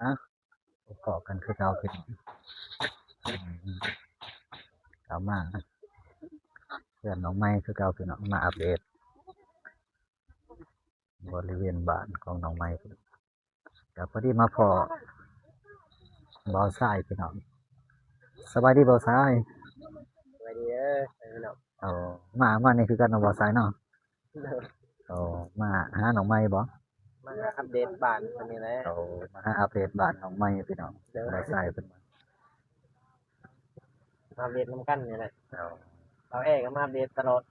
ອ່ະ ພໍ້ກັນຄືເກົ່າພີ່ນ້ອງ ເຂົ້າມາເຮືອນນ້ອງໃໝ່ຄືເກົ່າພີ່ນ້ອງ ມາອັບເດດບໍລິເວນບ້ານຂອງນ້ອງໃໝ່. ກໍພໍດີມາພໍ້ບ່າວຊາຍພີ່ນ້ອງ. ສະບາຍດີບ່າວຊາຍ. ສະບາຍດີເດີພີ່ນ້ອງ. ໂອ້ ມາ ມານີ້ຄືກັນເນາະບ່າວຊາຍເນາະ. ໂດຍ. ໂອ້ ມາຫານ້ອງໃໝ່ບໍ? ມາຫາອັບເດດບ້ານເພິ່ນນີ້ແຫຼະ. ໂອ້ ມາຫາອັບເດດບ້ານນ້ອງໃໝ່ພີ່ນ້ອງ. ໂດຍ. ບ່າວຊາຍເພິ່ນມາ ມາອັບເດດນຳກັນນີ້ແຫຼະ. ເອົາ ເອົາແອກໍມາອັບເດດຕະຫຼອດ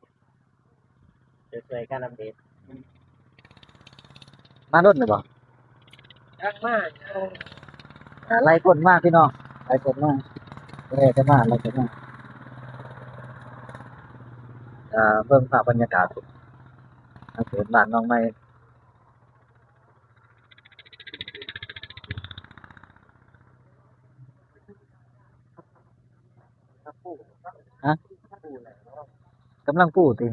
ຊ່ວຍໆກັນອັບເດດ. ມາດົນແລ້ວບໍ່? ຈັກມາ ອ່າ ຫຼາຍຄົນມາພີ່ນ້ອງ ຫຼາຍຄົນມາ ເອີ ຈະມາ ຫຼາຍຄົນມາ. ອ່າ ເບິ່ງພາບບັນຍາກາດທາງເຂດບ້ານໜອງໃໝ່. ຮະ? ກຳລັງປູຕິ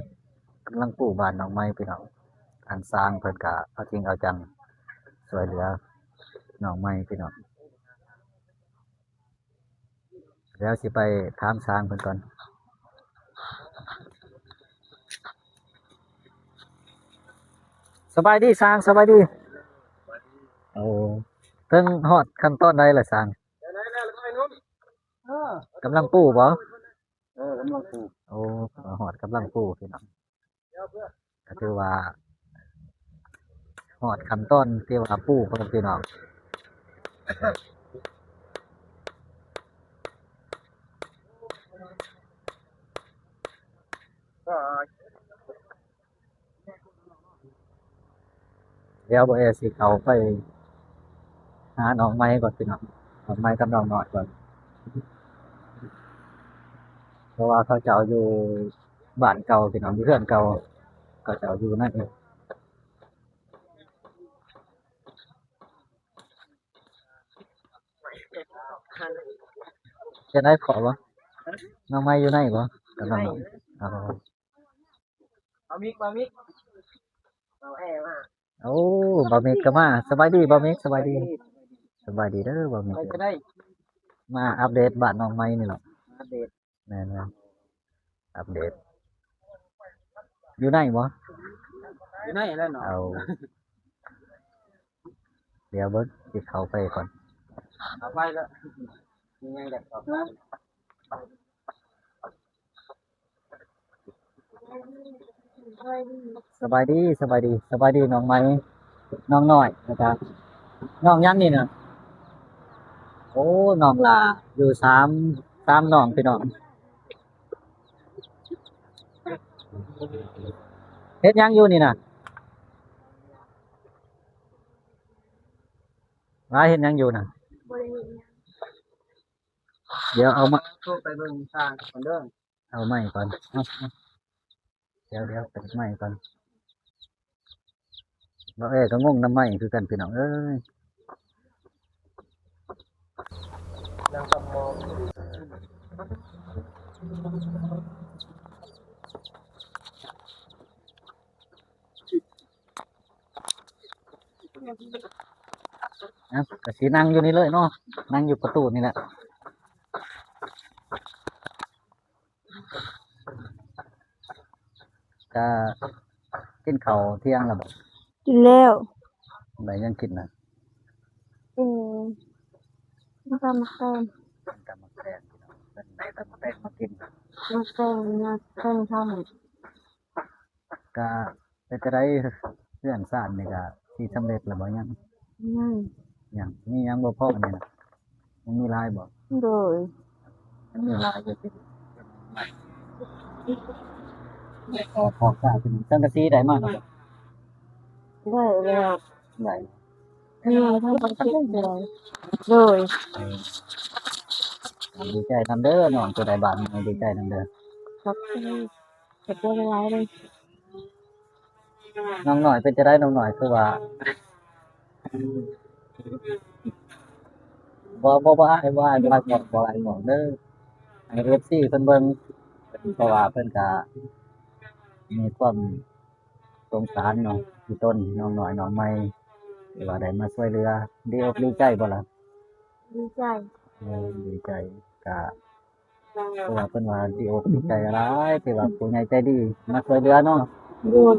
ກຳລັງປູບ້ານໜອງໃໝ່ພີ່ນ້ອງ. ທ່ານຊ່າງເພິ່ນກະເອົາຈິງເອົາຈັງຊ່ວຍເຫຼືອໜອງໃໝ່ພີ່ນ້ອງ. ດຽວຊິໄປຖາມຊ່າງເພິ່ນກ່ອນ. ສະບາຍດີຊ່າງ ສະບາຍດີ. ໂອ້ ເຖິງຮອດຂັ້ນຕອນໃດລະຊ່າງ? ກຳລັງປູບໍ? ເອີ ກຳລັງປູ. ໂອ້ ຮອດກຳລັງປູພີ່ນ້ອງ. ກໍຖືວ່າຮອດຂັ້ນຕອນທີ່ວ່າປູແລ້ວພີ່ນ້ອງ. ດຽວບ່າວແອຊິເຂົ້າໄປຫານ້ອງໃໝ່ກ່ອນພີ່ນ້ອງ ນ້ອງໃໝ່ກັບນ້ອງນ້ອຍກ່ອນ ເພາະວ່າເຂົາເຈົ້າຢູ່ ບ້ານເກົ່າພີ່ນ້ອງ ຢູ່ເຮືອນເກົ່າ ເຂົາເຈົ້າຢູ່ນັ້ນເອງ. ຈະໄດ້ຂໍບໍ່? ນ້ອງໃໝ່ຢູ່ໃນບໍ່? ກຳລັງ ເອົາ ບ່າວມິກ ບ່າວມິກ ບ່າວແອມາ. ໂອ້ ບ່າວມິກກໍມາ. ສະບາຍດີບ່າວມິກ ສະບາຍດີ ສະບາຍດີເດີບ່າວມິກ. ມາອັບເດດບ້ານນ້ອງໃໝ່ນີ້ແຫຼະ ມາອັບເດດ. ແມ່ນໆ ອັບເດດ. ຢູ່ໃນບໍ່? ຢູ່ໃນແລ້ວເນາະ. ເອົາ ດຽວເບິ່ງ ຊິເຂົ້າໄປກ່ອນ ເຂົ້າໄປແລ້ວ ມີຫຍັງຢາກສອບຖາມ? ສະບາຍດີ ສະບາຍດີ ສະບາຍດີນ້ອງໃໝ່ ນ້ອງນ້ອຍ ແລ້ວກະນ້ອງຫຍັງນີ້ນະ? ໂອ້ ນ້ອງຫຼ້າ ຢູ່ສາມ ສາມນ້ອງພີ່ນ້ອງ. ເຮັດຫຍັງຢູ່ນີ້ນະ? ຫຼ້າເຮັດຫຍັງຢູ່ນະ? ບໍ່ໄດ້ເຮັດຫຍັງ. ດຽວເອົາມາ ໂທໄປເບິ່ງຊ່າງກ່ອນເດີ. ເອົາໄມ້ກ່ອນ ເອົາ ເອົາ ດຽວ ດຽວ ເອົາໄມ້ກ່ອນ. ບ່າວແອກໍງົງນຳໄມ້ຄືກັນພີ່ນ້ອງເອີຍ. ເອົາ ກໍຊິນັ່ງຢູ່ນີ້ເລີຍເນາະ ນັ່ງຢູ່ປະຕູນີ້ແຫຼະ. ກະກິນເຂົ້າທ່ຽງແລ້ວບໍ່? ກິນແລ້ວ. ໄດ້ຫຍັງກິນນະ? ກິນ ກິນຕຳໝາກແຕງ. ຕຳໝາກແຕງ ພີ່ນ້ອງ ເພິ່ນໄດ້ຕຳໝາກແຕງມາກິນ. ໝາກແຕງ ໝາກແຕງທອດ. ກະເປັນຈັ່ງໃດ ເຮືອນຊານນີ້ກະຊິສຳເລັດແລ້ວບໍ່? ຍັງ ຍັງ ຍັງ. ມີຫຍັງບໍ່ພໍນີ້ນະ? ຍັງມີຫຼາຍບໍ່? ໂດຍ ຍັງມີຫຼາຍຢູ່ຕິ? ໄດ້ຂໍຂອບໃຈເປັນສັງກະສີໄດ້ມາແລ້ວບໍ່? ໄດ້ແລ້ວ. ໄດ້ ໂດຍ ເອີ ດີໃຈນຳເດີນ້ອງ ເຈົ້າໄດ້ບ້ານໃໝ່ ດີໃຈນຳເດີ. ຂອບໃຈ ຂອບໃຈຫຼາຍໆເດີ. ນ້ອງນ້ອຍເປັນຈັ່ງໃດ? ນ້ອງນ້ອຍຄືວ່າ ບໍ່ ບໍ່ ບໍ່ອາຍ ບໍ່ອາຍ ບໍ່ອາຍບອກ ບໍ່ອາຍບອກເດີ ໃຫ້ເອັຟຊີເພິ່ນເບິ່ງ ເພາະວ່າເພິ່ນກະມີຄວາມ ສົງສານເນາະ ທີ່ຕົນນ້ອງນ້ອຍນ້ອງໃໝ່ ທີ່ວ່າໄດ້ມາຊ່ວຍເຫຼືອ ດີອົກດີໃຈບໍ່ລະ? ດີໃຈ. ເອີ ດີໃຈ ກະ ເພາະວ່າເພິ່ນວ່າດີອົກດີໃຈຫຼາຍ ທີ່ວ່າຜູ້ໃຫຍ່ໃຈດີມາຊ່ວຍເຫຼືອເນາະ. ໂດຍ.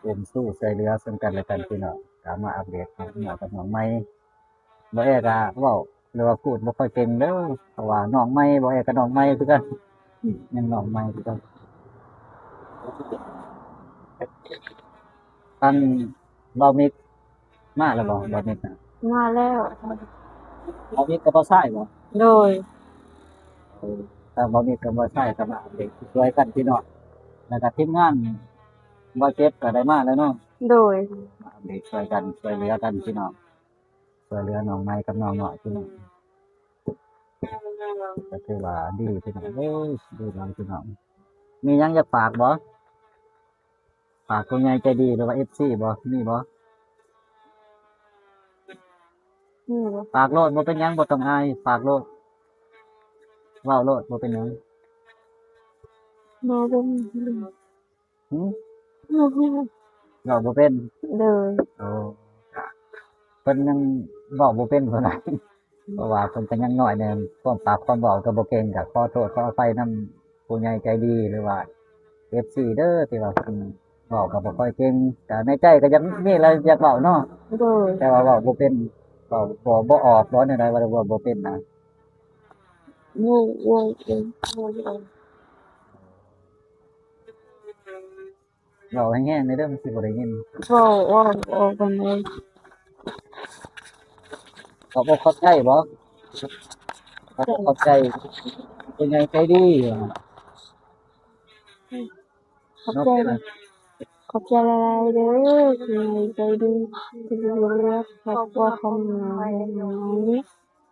ເປັນສູ້ຊ່ວຍເຫຼືອເຊິ່ງກັນແລະກັນ ພີ່ນ້ອງ. ກະມາອັບເດດນ້ອງນ້ອຍກັບນ້ອງໃໝ່ ບໍ່ແອກະເວົ້າ ຫຼືວ່າພູດບໍ່ຄ່ອຍເກັ່ງເດີ ເພາະວ່ານ້ອງໃໝ່ ບໍ່ແອກະນ້ອງໃໝ່ຄືກັນ ຍັງນ້ອງໃໝ່ຄືກັນ. ທາງບ່າວມິກມາແລ້ວບໍ່? ບ່າວມິກນະ ມາແລ້ວ. ບ່າວມິກກັບບ່າວຊາຍບໍ່? ໂດຍ. ເອີ ທາງບ່າວມິກກັບບ່າວຊາຍກໍມາເປັນຊ່ວຍກັນ ພີ່ນ້ອງ. ແລ້ວກໍທີມງານບ່າວເຈັດກໍໄດ້ມາແລ້ວເນາະ. ໂດຍ. ມາເປັນຊ່ວຍກັນ ຊ່ວຍເຫຼືອກັນ ພີ່ນ້ອງ. ຊ່ວຍເຫຼືອນ້ອງໃໝ່ກັບນ້ອງນ້ອຍ ພີ່ນ້ອງ. ກໍຖືວ່າດີ ພີ່ນ້ອງເອີຍ ດີຫຼາຍ ພີ່ນ້ອງ. ມີຫຍັງຢາກຝາກບໍ່? ຝາກຜູ້ໃຫຍ່ໃຈດີ ຫຼືວ່າເອັຟຊີບໍ່? ມີບໍ່? ມີບໍ່? ຝາກໂລດ ບໍ່ເປັນຫຍັງ ບໍ່ຕ້ອງອາຍ ຝາກໂລດ ເວົ້າໂລດ ບໍ່ເປັນຫຍັງ. ບໍ່ ບໍ່ມີ. ຫື? ບໍ່ຮູ້. ເວົ້າບໍ່ເປັນ? ໂດຍ. ໂອ້ ເພິ່ນຍັງເວົ້າບໍ່ເປັນເທົ່າໃດ ເພາະວ່າເພິ່ນກໍຍັງນ້ອຍແດ່ ຄວາມປາກຄວາມເວົ້າກໍບໍ່ເກັ່ງ. ກໍຂໍໂທດຂໍອະໄພນຳຜູ້ໃຫຍ່ໃຈດີ ຫຼືວ່າເອັຟຊີເດີ ທີ່ວ່າເພິ່ນເວົ້າກໍບໍ່ຄ່ອຍເກັ່ງ ກໍໃນໃຈກໍຢາກມີແລ້ວຢາກເວົ້າເນາະ. ໂດຍ. ແຕ່ວ່າເວົ້າບໍ່ເປັນ ເວົ້າບໍ່ ບໍ່ອອກ ບໍ່ແນວໃດ ວ່າເວົ້າບໍ່ເປັນນະ. ໂດຍ ໂດຍ ໂດຍ. ເວົ້າແຮງໆແດ່ເດີ ມັນຊິບໍ່ໄດ້ຍິນ. ເວົ້າ ເວົ້າບໍ່ອອກປານໃດ. ຂອບອົກຂອບໃຈບໍ່? ຂອບອົກຂອບໃຈຜູ້ໃຫຍ່ໃຈດີ. ຂອບໃຈ ຂອບໃຈຫຼາຍໆເດີ ຜູ້ໃຫຍ່ໃຈດີ ທີ່ຊ່ວຍເຫຼືອຄອບຄົວຂອງນ້ອງໃໝ່.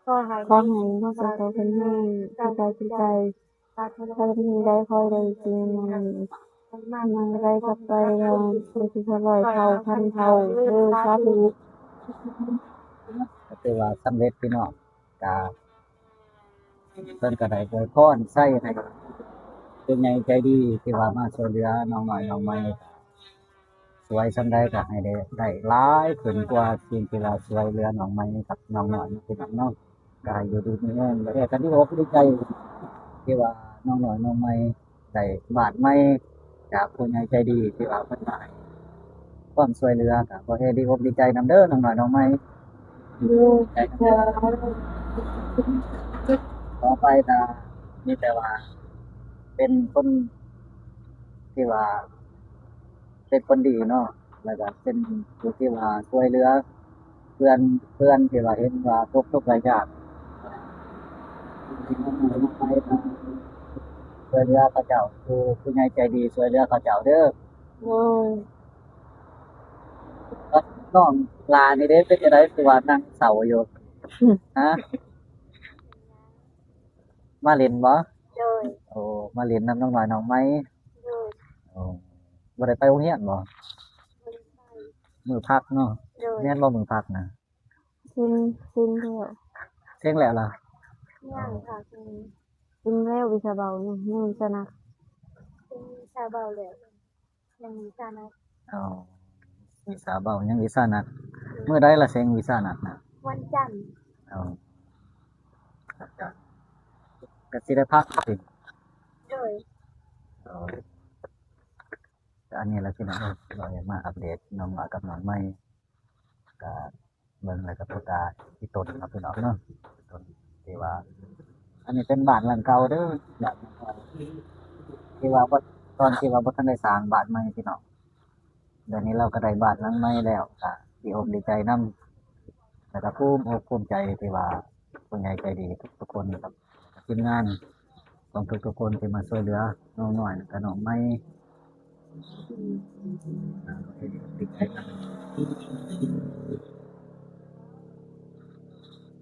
ຂໍໃຫ້ມີຄວາມສຸກຄວາມເປັນແຮງ ທີ່ກາຍທີ່ໃຈ ຖ້າເປັນໄດ້ ຂໍໃຫ້ໄດ້ສິ່ງນັ້ນ ມັນໄດ້ກັບໄປຢ່າງເປັນຮ້ອຍເທົ່າພັນເທົ່າເດີ ສາທຸ. ກໍຖືວ່າສຳເລັດ ພີ່ນ້ອງ. ກະເພິ່ນກໍໄດ້ອວຍພອນໃສ່ໃຫ້ຜູ້ໃຫຍ່ໃຈດີ ທີ່ວ່າມາຊ່ວຍເຫຼືອນ້ອງນ້ອຍນ້ອງໃໝ່ ຊ່ວຍສ່ຳໃດກໍໃຫ້ໄດ້ ໄດ້ຫຼາຍຂຶ້ນກວ່າສິ່ງທີ່ວ່າຊ່ວຍເຫຼືອນ້ອງໃໝ່ກັບນ້ອງນ້ອຍ ພີ່ນ້ອງເນາະ. ກໍໃຫ້ຢູ່ດີມີແຮງ ແລ້ວກໍດີອົກດີໃຈ ທີ່ວ່ານ້ອງນ້ອຍນ້ອງໃໝ່ໄດ້ບ້ານໃໝ່ຈາກຜູ້ໃຫຍ່ໃຈດີ ທີ່ວ່າເພິ່ນໃຫ້ຄວາມຊ່ວຍເຫຼືອ. ກໍຂໍໃຫ້ດີອົກດີໃຈນຳເດີ ນ້ອງນ້ອຍນ້ອງໃໝ່. ໂດຍ. ຕໍ່ໄປກໍມີແຕ່ວ່າເປັນຄົນທີ່ວ່າ ເປັນຄົນດີເນາະ ແລ້ວກໍເປັນຜູ້ທີ່ວ່າຊ່ວຍເຫຼືອເພື່ອນ ເພື່ອນທີ່ວ່າເຫັນວ່າຕົກທຸກໄດ້ຍາກ ຊ່ວຍເຫຼືອເຂົາເຈົ້າ ຜູ້ ຜູ້ໃຫຍ່ໃຈດີຊ່ວຍເຫຼືອເຂົາເຈົ້າເດີ. ໂດຍ. ນ້ອງຫຼ້ານີ້ເດ້ ເປັນຈັ່ງໃດ ຄືວ່ານັ່ງເສົ້າຢູ່? ຮະ? ມາຫຼິ້ນບໍ່? ໂດຍ. ໂອ້ ມາຫຼິ້ນນຳນ້ອງນ້ອຍນ້ອງໃໝ່. ໂດຍ. ໂອ້ ບໍ່ໄດ້ໄປໂຮງຮຽນບໍ່? ບໍ່ໄດ້ໄປ. ມື້ພັກເນາະ. ໂດຍ. ແມ່ນບໍ່ມື້ພັກນະ? ເສັງ ເສັງແລ້ວ. ເສັງແລ້ວລະ? ຍັງ ພາກໜຶ່ງ ເສັງແລ້ວ ວິຊາເບົາ ຍັງ ຍັງວິຊາໜັກ. ເສັງວິຊາເບົາແລ້ວ ຍັງວິຊາໜັກ. ອໍ ວິຊາເບົາ ຍັງວິຊາໜັກ. ໂດຍ. ມື້ໃດລະເສັງວິຊາໜັກນະ? ວັນຈັນ. ອໍ ວັນຈັນ ກະຊິໄດ້ພັກຕິ? ໂດຍ. ອໍ ກະອັນນີ້ລະພີ່ນ້ອງເອີຍ ເຮົາຢາກມາອັບເດດນ້ອງຫຼ້າກັບນ້ອງໃໝ່ ກະເບິ່ງແລ້ວກະໂພດຕາອີ່ຕົນເນາະພີ່ນ້ອງເນາະ ອີ່ຕົນທີ່ວ່າ ອັນນີ້ເປັນບ້ານຫຼັງເກົ່າເດີ ທີ່ວ່າບໍ່ ຕອນທີ່ວ່າບໍ່ທັນໄດ້ສ້າງບ້ານໃໝ່ພີ່ນ້ອງ. ດຽວນີ້ລາວກໍໄດ້ບ້ານຫຼັງໃໝ່ແລ້ວ ກໍດີອົກດີໃຈນຳ ແລ້ວກໍພູມອົກພູມໃຈທີ່ວ່າຜູ້ໃຫຍ່ໃຈດີທຸກໆຄົນ ກັບທີມງານຂອງທຸກໆຄົນທີ່ມາຊ່ວຍເຫຼືອນ້ອງນ້ອຍ ແລ້ວກໍນ້ອງໃໝ່.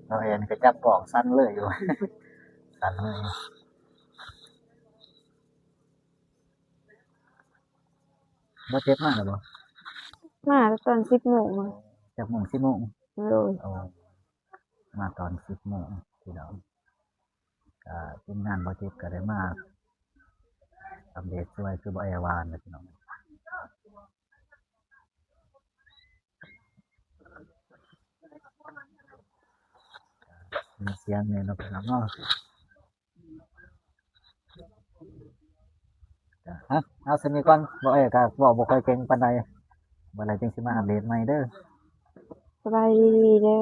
ນ້ອງແອນກໍຈັບກ້ອງສັ່ນເລີຍຢູ່ ສັ່ນເລີຍ. ບໍ່ເຈັບມາແລ້ວບໍ່? ມາຕອນສິບໂມງ. ຈັກໂມງ? ສິບໂມງ? ໂດຍ. ໂອ້ ມາຕອນສິບໂມງພີ່ນ້ອງ. ກະທີມງານບໍ່ເຈັບກະໄດ້ມາອັບເດດຊ່ວຍ ຄືບໍ່ແອວານແຫຼະພີ່ນ້ອງ. ສຽງແດ່ເນາະພີ່ນ້ອງເນາະ. ຮະ ເອົາສ່ຳນີ້ກ່ອນ ບໍ່ ເອີ ກໍເວົ້າບໍ່ຄ່ອຍເກັ່ງປານໃດ ມື້ໃດຈຶ່ງຊິມາອັບເດດໃໝ່ເດີ. ສະບາຍດີເດີ.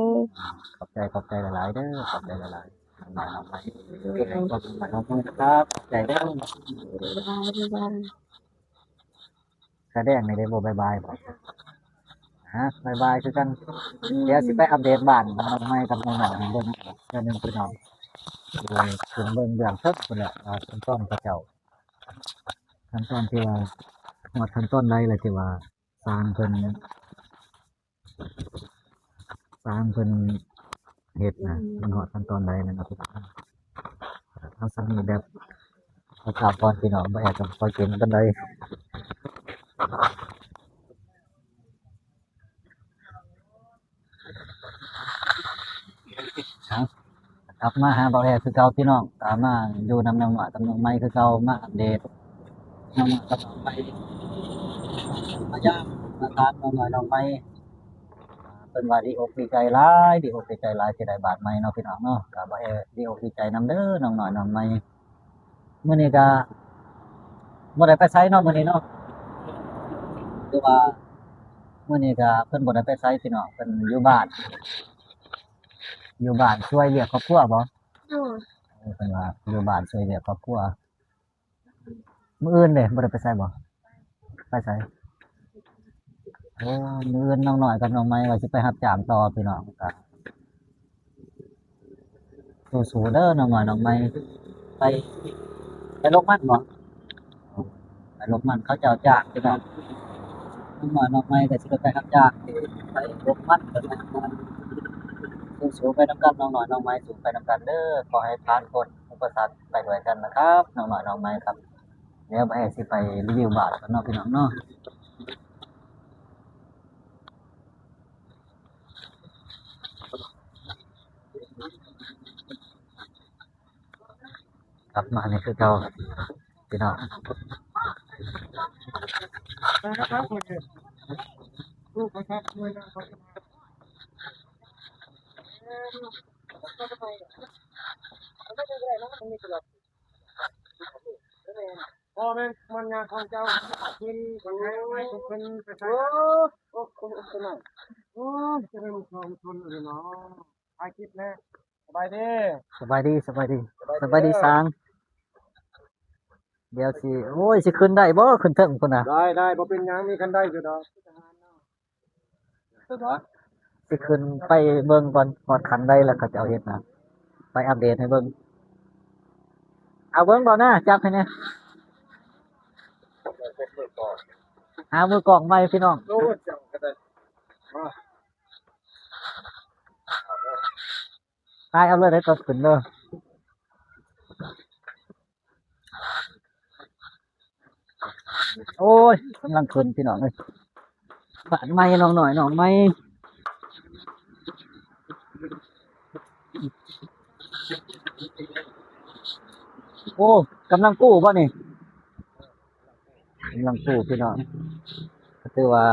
ຂອບໃຈ ຂອບໃຈຫຼາຍໆເດີ ຂອບໃຈຫຼາຍໆ ນ້ອງນ້ອຍນ້ອງໃໝ່ ທີ່ໃຫ້ຄວາມຮ່ວມມືນະຄັບ ຂອບໃຈເດີ. ບາຍບາຍ. ສະແດງນີ້ໄດ້ບໍ່ບາຍບາຍບໍ່? ຮະ ບາຍບາຍຄືກັນ. ດຽວຊິໄປອັບເດດບ້ານນ້ອງໃໝ່ກັບນ້ອງນ້ອຍໃຫ້ເບິ່ງເທື່ອໜຶ່ງພີ່ນ້ອງ. ຂຶ້ນເບິ່ງເບື້ອງເທິງພຸ້ນແຫຼະ ວ່າຂັ້ນຕອນເຂົາເຈົ້າ ຂັ້ນຕອນທີ່ວ່າຮອດຂັ້ນຕອນໃດແລ້ວ ທີ່ວ່າຊ່າງເພິ່ນ ຊ່າງເພິ່ນເຮັດນະ ມັນຮອດຂັ້ນຕອນໃດແລ້ວເນາະ. ເອົາສ່ຳນີ້ແບບຄ່າວໆກ່ອນພີ່ນ້ອງ ບໍ່ແອດກໍບໍ່ຄ່ອຍເກັ່ງປານໃດ. ກັບມາຫາບ່າວແອຄືເກົ່າພີ່ນ້ອງ ກໍມາຢູ່ນຳນ້ອງນ້ອຍກັບນ້ອງໃໝ່ຄືເກົ່າ ມາອັບເດດນ້ອງນ້ອຍກັບນ້ອງໃໝ່ ມາຢາມມາຖາມນ້ອງນ້ອຍນ້ອງໃໝ່. ເພິ່ນວ່າດີອົກດີໃຈຫຼາຍ ດີອົກດີໃຈຫຼາຍທີ່ໄດ້ບ້ານໃໝ່ເນາະພີ່ນ້ອງເນາະ. ກໍບ່າວແອດີອົກດີໃຈນຳເດີນ້ອງນ້ອຍນ້ອງໃໝ່. ມື້ນີ້ກະບໍ່ໄດ້ໄປໃສເນາະ ມື້ນີ້ເນາະ ຄືວ່າມື້ນີ້ກະເພິ່ນບໍ່ໄດ້ໄປໃສພີ່ນ້ອງ ເພິ່ນຢູ່ບ້ານ ຢູ່ບ້ານຊ່ວຍວຽກຄອບຄົວບໍ? ໂດຍ. ເອີ ເພິ່ນວ່າຢູ່ບ້ານຊ່ວຍວຽກຄອບຄົວ. ມື້ອື່ນເດ ບໍ່ໄດ້ໄປໃສບໍ? ໄປໃສ? ໂອ້ ມື້ອື່ນນ້ອງນ້ອຍກັບນ້ອງໃໝ່ວ່າຊິໄປຮັບຈ້າງຕໍ່ພີ່ນ້ອງ. ກະ ສູ້ໆເດີນ້ອງນ້ອຍນ້ອງໃໝ່. ໄປ ໄປລົກມັນບໍ? ໄປລົກມັນ ເຂົາເຈົ້າຈ້າງພີ່ນ້ອງ. ນ້ອງນ້ອຍນ້ອງໃໝ່ກໍຊິໄດ້ໄປຮັບຈ້າງ ໄປລົກມັນ ໄປຮັບມັນ. ສູ້ໆໄປນຳກັນນ້ອງນ້ອຍນ້ອງໃໝ່ ສູ້ໄປນຳກັນເດີ. ຂໍໃຫ້ຜ່ານພົ້ນອຸປະສັກໄປດ້ວຍກັນນະຄັບ ນ້ອງນ້ອຍນ້ອງໃໝ່ຄັບ. ດຽວບ່າວແອຊິໄປຣີວິວບ້ານກ່ອນເນາະພີ່ນ້ອງເນາະ. ກັບມານີ້ຄືເກົ່າພີ່ນ້ອງ. ບໍ່ແມ່ນມັນຍາຂອງເຈົ້າ ເພິ່ນ ເພິ່ນ ເພິ່ນໄປໃສ ໂອ້ ໂອ້ ໂອ້ ໂອ້ ໂອ້ ໂອ້ ຈະໄດ້ລູກນ້ອງຄົນເລີຍເນາະ. ຖ່າຍຄລິບແດ່. ສະບາຍດີ ສະບາຍດີ ສະບາຍດີ ສະບາຍດີ ສາງ. ດຽວຊິ ໂອ້ຍ ຊິຂຶ້ນໄດ້ບໍ່? ຂຶ້ນເທິງພຸ້ນນະ. ໄດ້ ໄດ້ ບໍ່ເປັນຫຍັງ ມີຄັນໄດຢູ່ດອກ. ຊິຂຶ້ນໄປເບິ່ງກ່ອນ ຮອດຂັ້ນໃດແລ້ວເຂົາເຈົ້າເຮັດນະ ໄປອັບເດດໃຫ້ເບິ່ງ. ເອົາເບິ່ງກ່ອນນະ ຈັບໃຫ້ແດ່. ຫາມືກ້ອງໃໝ່ພີ່ນ້ອງ. ໂອ້ ເຈົ້າກໍໄດ້. ຖ່າຍເອົາເລີຍເດີ ຕອນຂຶ້ນເດີ. ໂອ້ຍ ກຳລັງຂຶ້ນພີ່ນ້ອງເອີຍ ບ້ານໃໝ່ ນ້ອງນ້ອຍນ້ອງໃໝ່. ໂອ້ ກຳລັງປູບໍ່ນີ້? ກຳລັງປູພີ່ນ້ອງ ກໍຖືວ່າ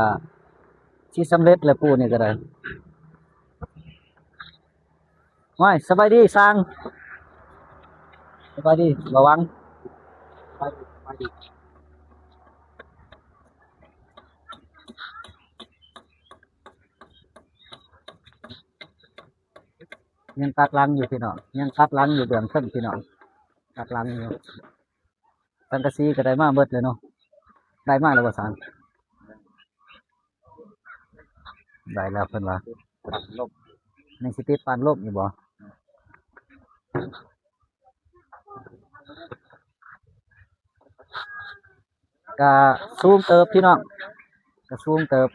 ຊິສຳເລັດແລ້ວ ປູນີ້ກໍໄດ້. ໂອ້ຍ ສະບາຍດີຊ່າງ. ສະບາຍດີ ລະວັງ. ສະບາຍດີ ສະບາຍດີ. ຍັງຕັດຫຼັງຢູ່ພີ່ນ້ອງ ຍັງຕັດຫຼັງຢູ່ເບື້ອງເທິງພີ່ນ້ອງ ຕັດຫຼັງຢູ່. ສັງກະສີກໍໄດ້ມາເບິດແລ້ວເນາະ. ໄດ້ມາແລ້ວບໍ່ຊ່າງ? ໄດ້ແລ້ວເພິ່ນວ່າ. ຍັງຊິຕິດປານລົມຢູ່ບໍ່? ກະສູງເຕີບພີ່ນ້ອງ ກະສູງເຕີບ.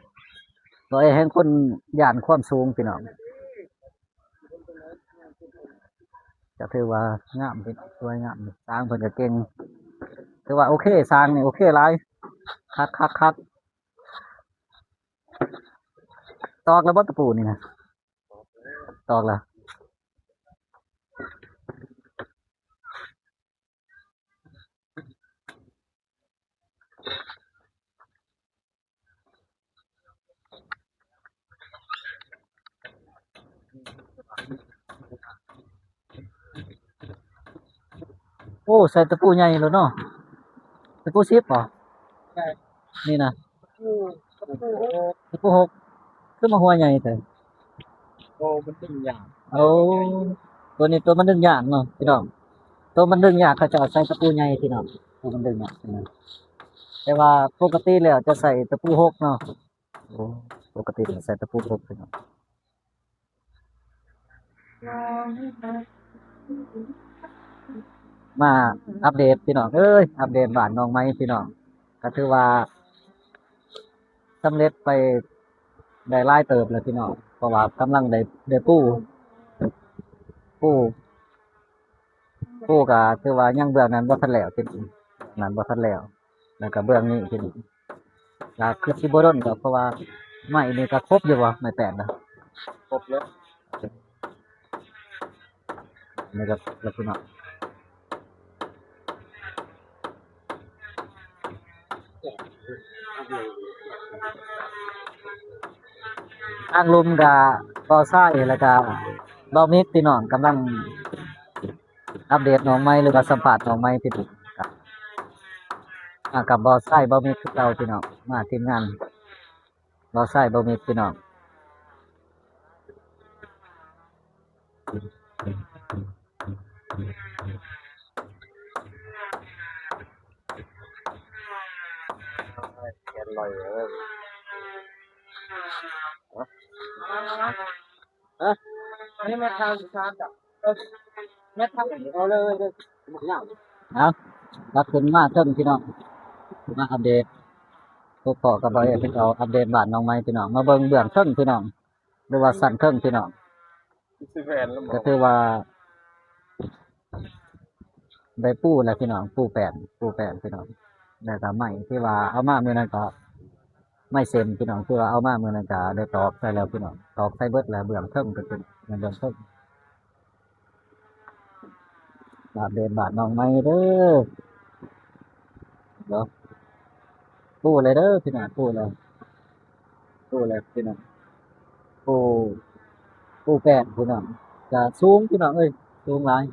ບໍ່ແອແຮງຄົນຢ້ານຄວາມສູງພີ່ນ້ອງ. ກະຖືວ່າງາມພີ່ນ້ອງ ສວຍງາມ ຊ່າງເພິ່ນກະເກັ່ງ. ຖືວ່າໂອເຄ ຊ່າງນີ້ໂອເຄຫຼາຍ ຄັກໆໆ. ຕອກແລ້ວບໍ່ຕະປູນີ້ນະ? ຕອກແລ້ວ. ເ ໂອ້ ໃສ່ຕະປູໃຫຍ່ໂລດເນາະ. ຕະປູສິບບໍ? ໃຊ່ ນີ້ນະ ຕະປູຫົກ ຄືມາຫົວໃຫຍ່ແທ້? ໂອ້ ມັນດຶງຍາກ. ໂອ້ ຕົວນີ້ ຕົວມັນດຶງຍາກເນາະພີ່ນ້ອງ, ຕົວມັນດຶງຍາກ ເຂົາເຈົ້າໃສ່ຕະປູໃຫຍ່ພີ່ນ້ອງ, ຕົວມັນດຶງຍາກນະ. ແຕ່ວ່າປົກກະຕິແລ້ວຈະໃສ່ຕະປູຫົກເນາະ. ໂອ້ ປົກກະຕິໃສ່ຕະປູຫົກພີ່ນ້ອງ. ມາອັບເດດພີ່ນ້ອງເອີຍ, ອັບເດດບ້ານໜອງໄມ້ພີ່ນ້ອງ, ກໍຖືວ່າສຳເລັດໄປໄດ້ຫຼາຍເຕີບແລ້ວພີ່ນ້ອງ, ເພາະວ່າກຳລັງໄດ້ ໄດ້ປູ ປູ ປູກໍຖືວ່າຍັງເບື້ອງນັ້ນບໍ່ທັນແລ້ວ, ເບື້ອງນັ້ນບໍ່ທັນແລ້ວ, ແລ້ວກໍເບື້ອງນີ້ພີ່ນ້ອງ. ກໍຄືຊິບໍ່ດົນດອກ ເພາະວ່າໄມ້ນີ້ກໍຄົບຢູ່ບໍ່? ໄມ້ແປ້ນນະ ຄົບແລ້ວ ນີ້ກໍລັກສະນະ ທາງລຸ່ມກໍບໍ່ຊາຍ ແລ້ວກໍບໍ່ມີພີ່ນ້ອງ ກຳລັງ ອັບເດດໜອງໄມ້ ຫຼືວ່າສຳພາດໜອງໄມ້ພີ່ນ້ອງ. ອ່າ ກັບບໍ່ຊາຍບໍ່ມີຄືເກົ່າພີ່ນ້ອງ, ມາທີມງານບໍ່ຊາຍບໍ່ມີພີ່ນ້ອງ. ແກນລອຍເອີຍ. ຮະ ອັນນີ້ແມ່ນທາງສາມຈ້ະ ເອີ ແມ່ນທາງ ເອົາເລີຍ ເອົາ ກັບຂຶ້ນມາເທິງພີ່ນ້ອງ, ມາອັບເດດ ພົບພໍ້ກັບບ່າວເອກ ເພິ່ນເອົາອັບເດດບ້ານໜອງໄມ້ພີ່ນ້ອງ, ມາເບິ່ງເບື້ອງເທິງພີ່ນ້ອງ ຫຼືວ່າຊັ້ນເທິງພີ່ນ້ອງ. ກໍຖືວ່າ ໄດ້ປູແລ້ວພີ່ນ້ອງ, ປູແປ້ນ ປູແປ້ນພີ່ນ້ອງ. ແລ້ວກໍໄມ້ທີ່ວ່າເອົາມາມື້ນັ້ນກໍໄມ້ເຊັນພີ່ນ້ອງ, ທີ່ວ່າເອົາມາມື້ນັ້ນກໍໄດ້ຕອກໃສ່ແລ້ວພີ່ນ້ອງ, ຕອກໃສ່ເບິດແລ້ວ, ເບື້ອງເທິງເປັນ ເບື້ອງເທິງ. ອັບເດດບ້ານໜອງໄມ້ເດີ. ເນາະ ປູແລ້ວເດີພີ່ນ້ອງ, ປູແລ້ວ ປູແລ້ວພີ່ນ້ອງ, ປູ ປູແປ້ນພີ່ນ້ອງ. ກະສູງພີ່ນ້ອງເອີຍ, ສູງຫຼາຍ.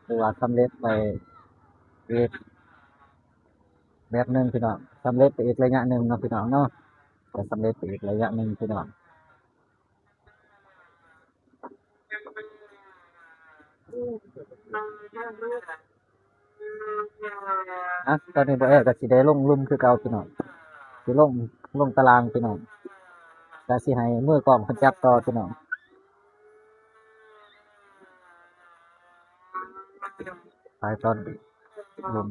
ຖືວ່າສຳເລັດໄປອີກແບບໜຶ່ງພີ່ນ້ອງ, ສຳເລັດໄປອີກໄລຍະໜຶ່ງເນາະພີ່ນ້ອງເນາະ, ກະສຳເລັດໄປອີກໄລຍະໜຶ່ງພີ່ນ້ອງ. ອ່ະ ຕອນນີ້ບ່າວແອກະຊິໄດ້ລົງລຸ່ມຄືເກົ່າພີ່ນ້ອງ, ຊິລົງ ລົງຕາລາງພີ່ນ້ອງ, ກະຊິໃຫ້ມືກ້ອງເພິ່ນຈັບຕໍ່ພີ່ນ້ອງ. ໄປຕອນລົງ.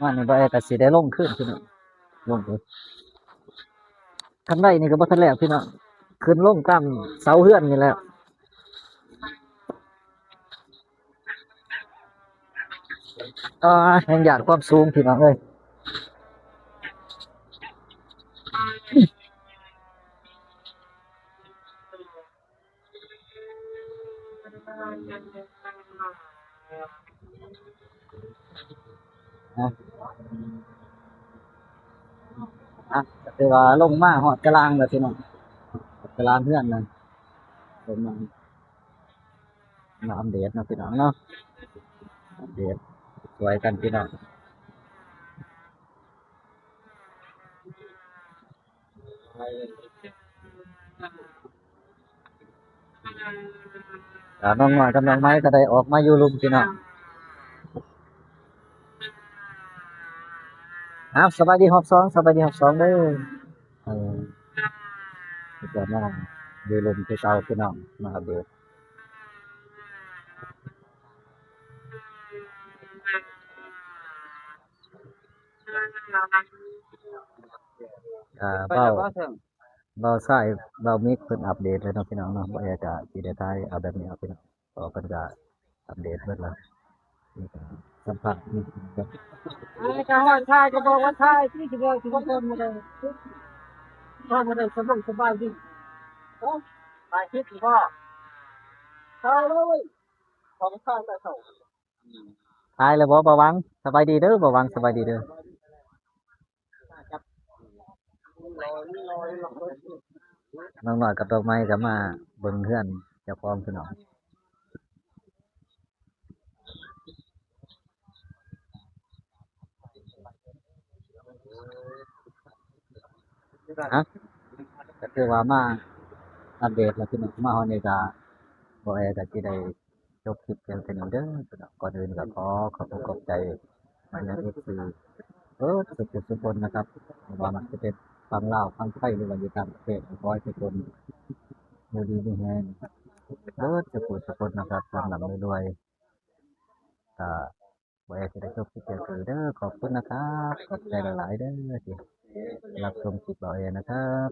ມານີ້ບ່າວແອກະຊິໄດ້ລົງຄືນພີ່ນ້ອງ, ລົງເດີ. ຄັນໄດນີ້ກໍບໍ່ທັນແລ້ວພີ່ນ້ອງ, ຂຶ້ນລົງຕາມເສົາເຮືອນນີ້ແຫຼະ. ອ່າ ແຮງຢ້ານຄວາມສູງພີ່ນ້ອງເອີຍ. ອ່ະ ອ່ະ ກໍຖືວ່າລົງມາຮອດກະລາງແລ້ວພີ່ນ້ອງ, ກະລາງເຮືອນນະ, ລົງມາ ມາອັບເດດເນາະພີ່ນ້ອງເນາະ, ອັບເດດຊ່ວຍກັນພີ່ນ້ອງ. ອ່າ ນ້ອງນ້ອຍກັບນ້ອງໄມ້ກໍໄດ້ອອກມາຢູ່ລຸ່ມພີ່ນ້ອງ. ອ້າວ ສະບາຍດີຮອບສອງ, ສະບາຍດີຮອບສອງເດີ. ເອີ ກໍມາຢູ່ລຸ່ມຄືເກົ່າພີ່ນ້ອງ, ມາອັບເດດ. ອ່າ ເວົ້າ ເວົ້າຊາຍ ເວົ້າມິກເພິ່ນອັບເດດແລ້ວເນາະພີ່ນ້ອງເນາະ, ບໍ່ແອກະຊິໄດ້ຖ່າຍເອົາແບບນີ້ເອົາພີ່ນ້ອງ, ເພາະເພິ່ນກະອັບເດດເບິດແລ້ວ, ສຳພາດ. ໄອ້ກະວ່າຖ່າຍກະບອກວ່າຖ່າຍ ຊິຊິເວົ້າ ຊິເວົ້າບໍ່ໄດ້ ບໍ່ໄດ້ສະບາຍ ສະບາຍດີ. ໂອ້ ຖ່າຍຄລິບຢູ່ບໍ່? ຖ່າຍເລີຍ ຂອງຂ້າງໃຕ້ເຂົາ. ຕາຍແລ້ວບໍ່ ບ່າວຫວັງ? ສະບາຍດີເດີ ບ່າວຫວັງ ສະບາຍດີເດີ. ນ້ອງນ້ອຍກັບດອກໄມ້ກໍມາເບິ່ງເຮືອນເຈົ້າຂອງ ພີ່ນ້ອງ. ຮະ ກໍຄືວ່າມາອັບເດດແລ້ວ ພີ່ນ້ອງ. ມາຮອດນີ້ກໍບໍ່ແອກໍຊິໄດ້ ຈົບຄລິບພຽງເທົ່ານີ້ເດີພີ່ນ້ອງ. ກ່ອນອື່ນກໍຂໍຂອບອົກຂອບໃຈມາຍັງເອັຟຊີເບິດສຸກສຸຄົນນະຄັບ, ບໍ່ວ່າມັນຈະເປັນຝັ່ງລາວ, ຝັ່ງໄທ ຫຼືວ່າຢູ່ຕ່າງປະເທດ, ຂໍໃຫ້ທຸກຄົນຢູ່ດີມີແຮງເບິດສຸກສຸຄົນນະຄັບ, ລ່ຳໆລວຍໆ. ກໍບໍ່ແອຊິໄດ້ຈົບຄລິບພຽງເທົ່ານີ້ເດີ. ຂອບຄຸນນະຄັບ, ຂອບໃຈຫຼາຍໆເດີທີ່ຮັບຊົມຄລິບບ່າວແອນະຄັບ.